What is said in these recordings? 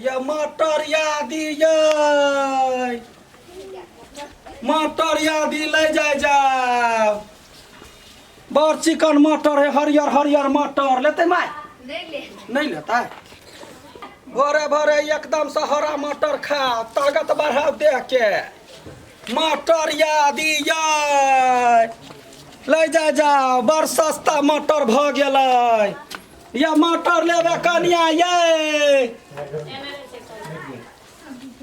ये मटर यादी ये मटर यादी ले जाय जाओ। बड़ चिकन मटर है, हरियर हरियर मटर लेते माय? नहीं ले। नहीं लेता है। भोरे भोरे एकदम से हरा मटर खा, ताकत बढ़ाओ देह के। मटर यादी ये ले जाय जाओ, बड़ सस्ता मटर भ गेलै। या मटर लेबे कनिया ये?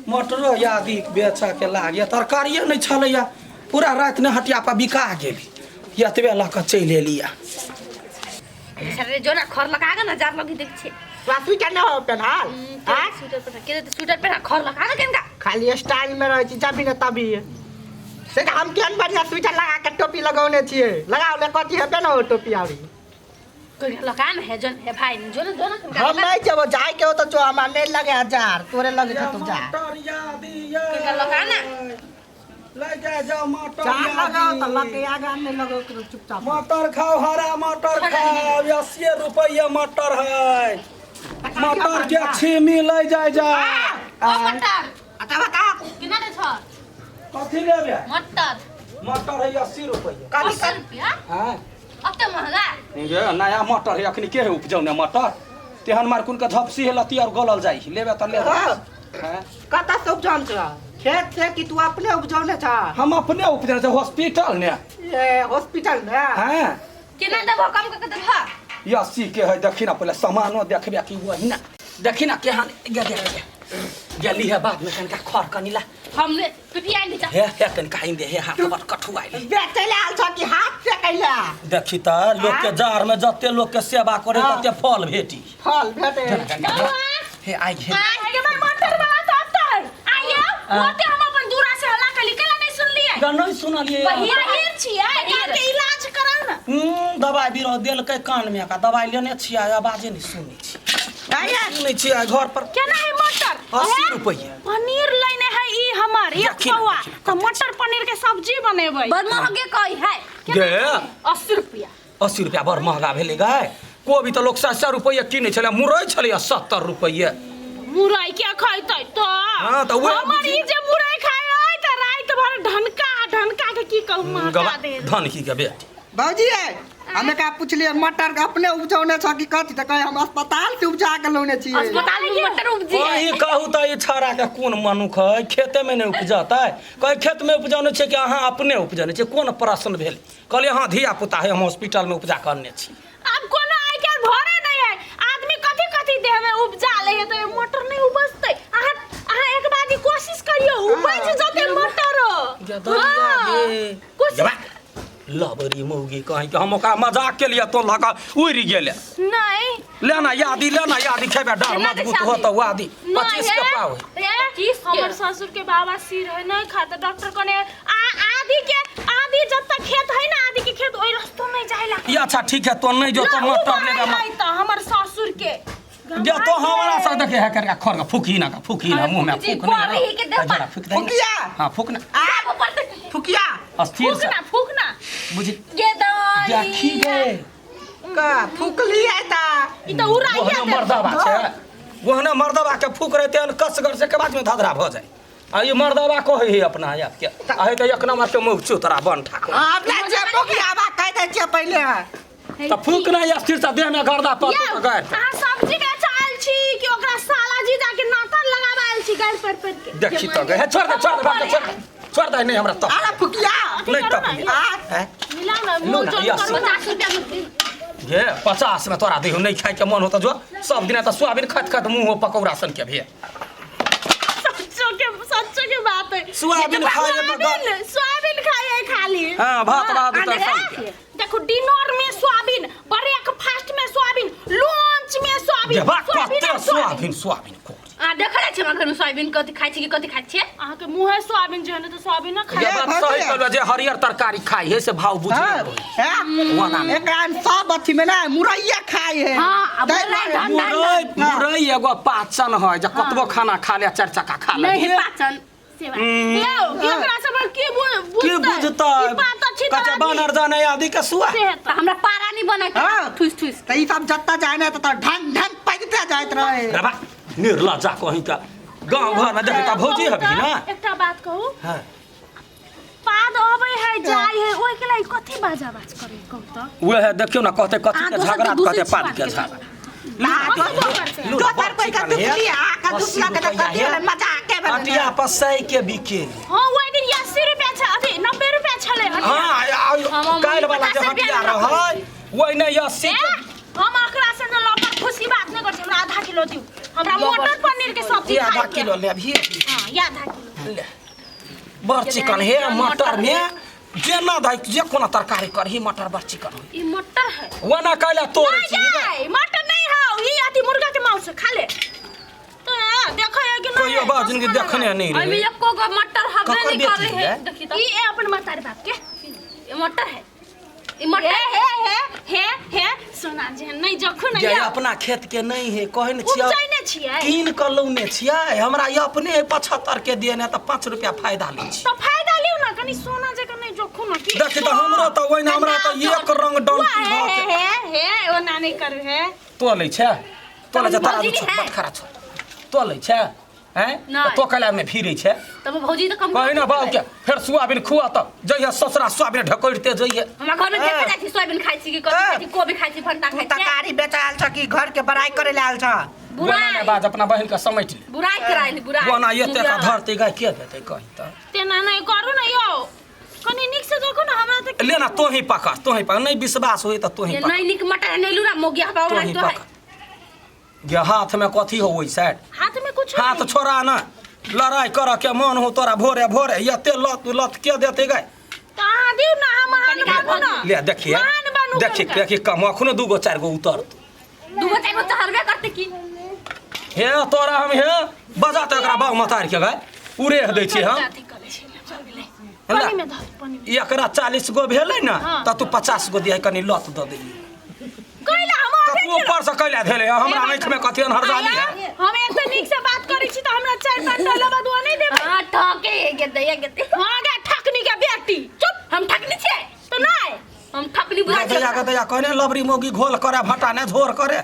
मटरो यादी बेचऽ के लागैया, तरकारिए नहि छलैया। पूरा राति ने हटिया पर बिका गेली, एतबे लऽ कऽ चलि एलियै। अरे जो ना खर लगा के ना जार लगी देख छे। तोरा स्वेटर न हो पेन्हाल? आँय? स्वेटर पहना के तो स्वेटर पहना खर लगा के केनका। खाली स्टाइल में रहै छी जबी ने तबी से। तऽ हम केहन बढ़िया स्वेटर लगा के टोपी लगौने छियै। लगाओ ले, कथी हेबे न हो टोपी आरी। कोई लगा न है जोन है भाई जो ना जो ना केनका। हम नहीं जेबो, जाय के हो तो जो, हमरा नहीं लगे हजार तोरे लगे तो जा। मटर यादी ये केनका लगा ना। ले जा जाओ मटर। चार लगाओ यादी। तो लगे आगा नहीं लगो तो चुपचाप। मटर खाओ, हरा मटर खाओ, 80 रुपये मटर है। मटर के छीमी ले जाय जा। ओ मटर। अच्छा बता। कितना दे छ? कथी लेबे? मटर। मटर है 80 रुपये। कथी? 80 रुपया? हाँ। अब तो महंगा। ये नया मटर है, अखनी के है उपजौने मटर तेहन मारकुन के झपसी है लती और गलल जाई। लेबे त ले। हाँ। हाँ। कतऽ से उपजौन छ? खेत से कि तू अपने उपजौने छ? हम अपने उपजौने छ, हॉस्पिटल ने। ये हॉस्पिटल में? हाँ। केना देबो? कम कऽ के देबो? ये 80 के है। देखी ना, पहले सामानो देखबे कि वही ना। देखी ना केहन गे, देख गेली है। बाद में कनिका खर कनी ला। हमने पिटिया नहीं जा। हे हे, कनिका आइन दे। हे, हाथ बड़ कठुआइल। बेचै ले आयल छ कि हाथ से कैला? देखी त लोक के जाड़ में जते लोक के सेवा करे तते फल भेटी। फल भेटे। बउआ। हे आई हे। आइ के मटर वाला तो अब तो आइयो ओते हम अपन दूरा से हल्ला कली केला नहीं सुनलिए? ग नहीं सुनलिए। बहिर छियै, कान के इलाज कराउ ना। दवाई बिरो देलकै कान में का, दवाई लेने छियै, आवाजे नहीं सुनै छी। आइया। सुनै छियै घर पर। केना है मटर? 80 रुपये। पनीर लेने है ई हमर एक देखी ना, पौआ। देखी ना। तऽ मटर पनीर के सब्जी बनेबै। बड़ महंगे कही है। गे। 80 रुपया। 80 रुपया बड़ महंगा भेलै गाय। कोबी तऽ लोक 100 रुपये किनै छलै, मुरई छलै 70 रुपये। मुरई के खैतै तो? हाँ, तऽ उएह। हमर ई जे मुरई खाय है तऽ राति भर ढनका ढनका के की कहू, महका दे। धन की के बेटी। भौजी है, हमे का पुछलिए मटर के अपने उपजौने छ कि कथी, तऽ कहे हम अस्पताल से उपजा के लौने छियै। अस्पताल में मटर उपजी है। वही कहू तऽ ई छाड़ा के कोन मनुख है, खेते में नहि उपजतै? कहै खेत में उपजौने छै कि अहाँ अपने उपजौने छियै? कोन प्रश्न भेल? कहलियै हँ धिया पुता है, हम हॉस्पिटल में उपजा कऽ अनने छी। अब कोनो आइ काल्हि भरे नहीं है आदमी, कथी कथी देह में उपजा ले है तो ये मटर नहीं उपजतै? अहाँ अहाँ एक बार कोशिश करियो, उपज जते मटर। गदरिया गे। कोशिश। जबा लबरी मौगी कहीं के, हम ओकरा मजाक के लिए तो लगा उड़ि गेले। नहीं। लेना यादी, लेना यादी, खेबे डर केना मजबूत दै हो छै? तऽ आदि 25 के पाव है। ए, हमर ससुर के बाबा सिर है, नहीं खाता। डॉक्टर कने आ आदि के आदि जब तक खेत है ना, आदि के खेत ओइ रस्तो नहीं जाइला। ये अच्छा ठीक है, तो नहीं जो तो लहू मटर लेगा। बहै है तऽ हमर ससुर के जे तो हमरा सब देखे है करके खर के फूकी ना का फूकी ना मुंह में जी, फूक नहीं। गोभी के देह पर। जरा फूक दे। फुकिया। हां, फूक ना। आब ऊपर से। फुकिया। अस्थिर से। फूकना फूकना। बुझी। ये दवाई। देखी गे। का फुकली है ता? ई तऽ उड़ाइया ओहने देत। मर्दबा छै, ओहने मर्दबा के फूक रहे तेहन कसगर से के बाद में धधरा भ जाए। आ ई मर्दबा कहै है अपना आप के आ है तऽ एक नंबर के मुख चुतरा बन ठाकुर। हाँ, अपना जे फुकिया बा कह दै छियै पहिले। तऽ फूक ना अस्थिर से, देह में गर्दा पर यौ, गाड़ि। अहाँ सब्जी बेच आयल छी कि ओकरा साला जीजा के नाता लगाबऽ आयल छी गाड़ि पर पर के? देखी तऽ गे, हे छोड़ दे, छोड़ दे, भाग दे, छोड़ दे, छोड़ दे। नहीं हमरा तप अरे फुकिया। नहीं करू तप। ना, आ हैं? मिलाउ ना। लू मोल ना, जोल यस। करू ना। 50 रुपया में दे। गे 50 में तोरा देहु, नहीं खाए के मन होता जो। सब दिन तऽ सोयाबीन खाइत खाइत मुँह पकौड़ा सन के भेल। सच्चो के, सच्चो के बात है। सोयाबीन खाए है तऽ सोयाबीन सोयाबीन खाए है खाली। हाँ, भात भात हाँ, तऽ देखो, सब। देखो, डिनर में सोयाबीन, ब्रेकफास्ट में सोयाबीन, लंच में सोयाबीन। गे बा सोयाबीन कते आ सोयाबीन। सोयाबीन सोयाबीन कोरी। आ देखल छै हमरा घर में सोयाबीन कथी खाइ छी कि कथी खाइ छियै? अहाँके मुँह है सोयाबीन जे है ने तऽ सोयाबीन ना ये खाए। बात भौजी। सही कहलौ, जे हरियर तरकारी खाइ है से भाव बुझि हाँ, हैं? वाना में। एकरा में सब अथी में ना मुरैया खाइ है। हाँ, आ तै मुरैया दुआरे। धन- मुरई, मुरई एगो पाचन है जे कतबो खाना खा ले, चारि चक्का खा ले। नहीं है पाचन। से बात। यौ एकरा सब के की बुझतै ई बात अच्छी कच्चा तरह बानर जाने आदि के सुआ से तऽ हमरा पारा नहीं बना के हाँ। ठुस ठुस तऽ ई सब जत्ता जाय ने तऽ ढंग ढंग पैजते जाइत रहे रे बा निर्लज्जा कहीं का गांव घर में देखे त भौजी हबी ना एकटा बात कहू हाँ पाद अबै है जाय है ओइ के लागि कथी बाजा बाज करे कहू त उहे देखियो ना कहते कथी अहाँ के दोसर झगड़ा के कहते दूसरे पाद छी के बात झगड़ा दोसर कोई का दुखली आ का दुखला के तऽ कथी होलै मजाक के भेलै हटिया पर सै के बिके हां ओइ दिन 80 रुपया छ अथी 90 रुपया छलै हटिया हाँ हम काल्हि वाला जे 50 रुपया हटिया रहै ओहि नहि 80 ए, के हम ओकरा से न लपर खुशी बात नहीं करै छी हमरा आधा किलो दियौ हमरा मटर पनीर के सब्जी ई आधा खाइ के किलो लेबही हां ई आधा किलो ले बड़ चिकन हे मटर में जेना दही जे कोनो तरकारी करही मटर बड़ चिकन होई ई मटर है ओना कैला तोड़ै नहीं छी जाय मटर नहीं हौ ई अथी मुर्गा के मांस खा ले तो देखो है कि नहीं कहियो बा जिनकी देखने नहीं एहिमे रहे एको गो मटर हबे ककर नहीं बेटी करे है है? देखी तऽ ई ए अपन महतारी बाप के ई मटर है ई हे मटर हे हे हे हे सोना जे नहीं जखन जे यौ अपना खेत के नहीं है कहै ने छियै उपजैने छियै कीन कऽ लौने छियै हमरा ई अपने 75 के देने तऽ 5 रुपया फायदा लै छी तो फायदा लिउ ना कनी सोना जे नहीं जोखू ना की देखी तऽ हमरो तऽ ओहिना हमरा तऽ एक रंग डंटी हे भऽ के हे हे ओना नहीं करू हे तो लै छै तो लै छै तोरा भौजी छौ है। बटखरा छौ तो लै छै हैं नहि। तो कला में फिरै छै तब भौजी तऽ कम कही ना बाबू के फेर सुआबिन खुआ तऽ जइहे ससुरा सुआबिन ढकड़ते जइहे हमरा घर में देखे जाइ छी सोयाबीन खाइ छी कि कथी खाइ छी कोबी खाइ छी भंटा तू खाइ छी तरकारी बेचै आयल छ कि घर के बड़ाई करे ले आयल छ बुरा ने बाज अपना बहिन के समेट ले बुराई कराइल बुराई बोना एते का धरती गाय के देतै कही तऽ तेना नहीं करू ना यौ कनी नीक से देखू ना हमरा तऽ ले ना तोही पकड़ तोही पकड़ नहीं विश्वास होई तऽ तोही ये पकड़ नहीं निक मटर नहीं लूरा मोगिया बाबू तोही तो है पकड़ गे हाथ में कथी हो ओहि साइड हाथ में कुछ हाथ छोड़ा ना लड़ाई कर के मन हो तोरा भोरे भोरे एते लत लत के देते गाय तऽ अहाँ दियौ ना हम महान बनू ना ले देखिए महान बनू देखिए कनिका। देखिए कम अखनो दूगो चारि गो उतर दूगो चारि गो चढ़बे करते की हे तोरा हम हे बजा तऽ एकरा बाह मतार के गाय उरेह दै छी हम अथी करै छी, चल गेलै। पानी में धर पानी में एकरा 40 गो भेलै ने हाँ। तऽ तू 50 गो दिहे कनी लत दऽ देलियै कैला हम तऽ तू ऊपर से कैला धेले हमरा आँखि में कथी अनहरजाली है हम एक तऽ नीक से बात करै छी तऽ हमरा चारि पाँच डॉलर बदुआ नहि देबै हां ठके ये दे ये दे हाँ गे ठकनी के बेटी चुप हम ठकनी छियै तऽ नहि हम ठकनी बुझाइ दैया छियै के दैया कहने लबरी मौगी घोल करे भटा ने झोर करे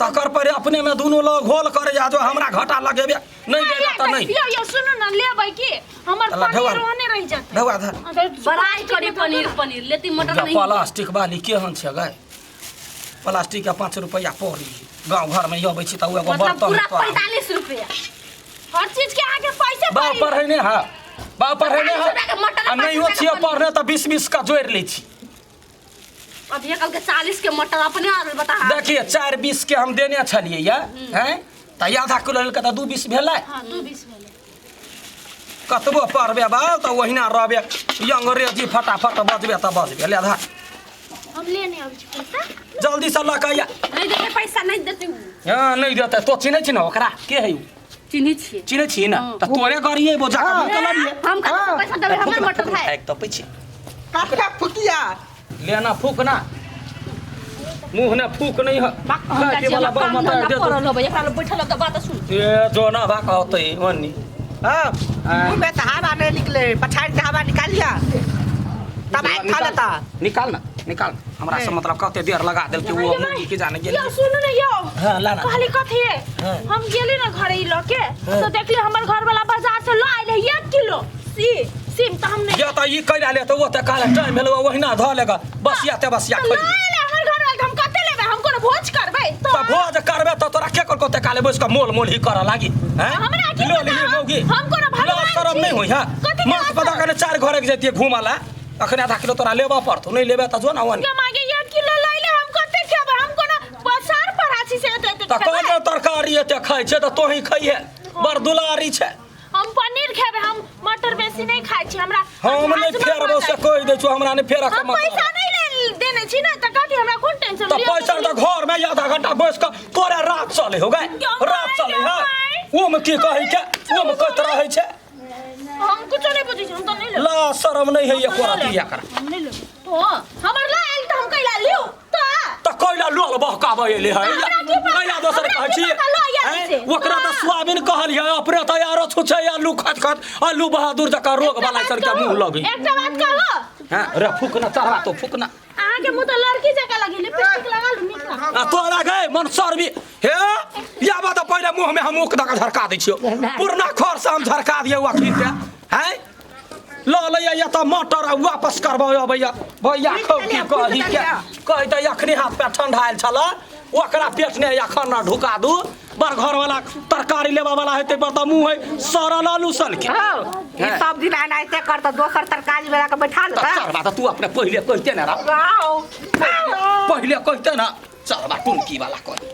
तकर पर अपने में दुनू लोग घोल करे जा जो हमरा घाटा लगेबे नहीं लेबे तऽ नहीं यौ यौ सुनू ना लेबै की हमर अल्लाह पनीर ढेवा। ओहने रहि जेतै ढेवा धर। बड़ाई करी पनीर पनीर लेती मटर जा नहीं प्लास्टिक वाली केहन छै गए प्लास्टिक के 5 रुपया पड़ी गाँव घर में अबै छी तऽ ओ एगो मतलब बर्तन पूरा तोरा। 45 रुपया हर चीज के आगे पैसे बाप पड़ी पढ़े ने है बाप पढ़े ने 45 रुपया के मटर है आ आ 5 नहियो रुपया के छियै पनीर। पढ़ने तऽ 20 20 का जोड़ि लै छी अभी कल के 40 के मटर अपने आर बता देखिए 4 20 के हम देने छलियै या हैं तऽ आधा किलो लेलकै तऽ 2 20 भेलै हां 2 20 भेलै कतबो पढ़बे बाल तऽ ओहिना रहबे अंग्रेजी फटाफट बजबे तऽ बजबे ले धर हम लेने आबै छी पैसा जल्दी से लऽ कऽ आइया नहीं देते पैसा नहीं देते उ हँ नहि देतै तो चिन्है छी ने ओकरा के है उ चिन्है छियै चिन्है छी ने तऽ तोरे गाड़ी अयबो जा कऽ मुँह लड़िए हम कहाँ से पैसा देबै हमर मटर है एक तपै छी कतका फुकिया लेना फूक ना मुँह ने फूक नहीं है हम खाए वाला बा काम मत धंधा दे करल होबै एकरा लग बैठल होब तऽ बात सुन ए जो ना बा कहतै ओनी हाँ मुँह में तो हवा नहीं निकले पछाड़ से हवा निकालिया तब आइ खा लेता निकाल ना निकाल हमरा से मतलब कते देर लगा देलकै वो मुर्गी के जाने गेल यौ सुनू ने यौ हाँ, ला ना। कहली कथी है हाँ। हम गेली ना घरे ई लऽ के तो देखली हमर घर वाला बाजार से लऽ आयल है 1 किलो सी सिम तऽ हम नहीं या तऽ ई कैला ले तऽ ओ तऽ काल टाइम भेल ओहिना धऽ लेगा बसिया ते बसिया तऽ लऽ खइबे आयल है हमर घर वाला तऽ हम कते लेबै हम कोनो भोज करबै तऽ भोज करबे तऽ तोरा के करको ते काले बैस कऽ मोल मोल ही करऽ लागी हैं हमरा की लो पता, लिही हम- मौगी हम कोनो ला भगवान शरम छी। नहीं होई है कथी के मास लाज पता शरम? कने चार घरे के जैतिए घुमा ला अखने आधा किलो तोरा लेबऽ पड़तौ नहीं लेबे तऽ जो ना ओनी के मागे 1 किलो लैले हम कते खेबै हम कोनो पसार पर आছি से एते एते तऽ खेबै कोन तरकारी एते खाइ छै तऽ तोही खइहे बड़ दुलारी छै हम पनीर खेबै हम मटर बेसी नहीं खाइ छी हमरा हम नहीं हाजमा फेरबो भऽ से जाइ। कहि दै छौ हमरा नहीं फेरऽ के हम पैसा मतलब नहीं ले देने छी ना तऽ कथी हमरा कोन टेंशन तऽ पैसा तऽ घर में आधा घंटा बैस कऽ तोरे रात चले हो गए क्यों रात माय, चले क्यों है माय? ओमे की कहै छै ओमे कहैत रहै छै हम कुछो नहीं बुझै छी हम तऽ नहीं लेबै ला शरम नहीं है एको रति एकरा हम नहीं लेबै तो हमर ला आयल तऽ हम कैला लियौ तऽ तऽ कोइला लोल बहकाबै एले है हमरा की पता? कैला दोसर हमरा कहै की छी पता लऽ आयल हैं? से? ओकरा तऽ हाँ। सोयाबीन कहलियै अपने तऽ आरो छुछै आलू खत खत आलू बहादुर जकाँ रोग वाला सर के मुंह लगी एकटा बात कहबो हैं रे फूकना चढ़ा तो फूकना अहाँ के मुंह तऽ लड़की जकाँ लगी लिपस्टिक लगा लू नीक लागत आ तोरा गए मन सर भी हे या बात पहिले मुंह में हम मुख दऽ के झरका दै छियौ पुरना खर से हम झरका दियौ अखनी ते हैं लऽ लैया या तऽ मटर आ वापस करबौ अबैया भैया खौ की कही के कही तऽ अखनी हाथ पैर ठंडा आयल छल ओकरा पेट ने अखन न ढुका दू बड़ घर वाला तरकारी लेबा वाला हेतै पर तऽ मुंह है सड़ल आलू सन के हौ, ई हैं। सब दिन एनाहिते करत दोसर तरकारी बना के बैठा तऽ लेता चढ़बा तऽ तू अपने पहिले कहिते ने रह आउ पहिले कहिते ने चढ़बा टुनकी वाला कही।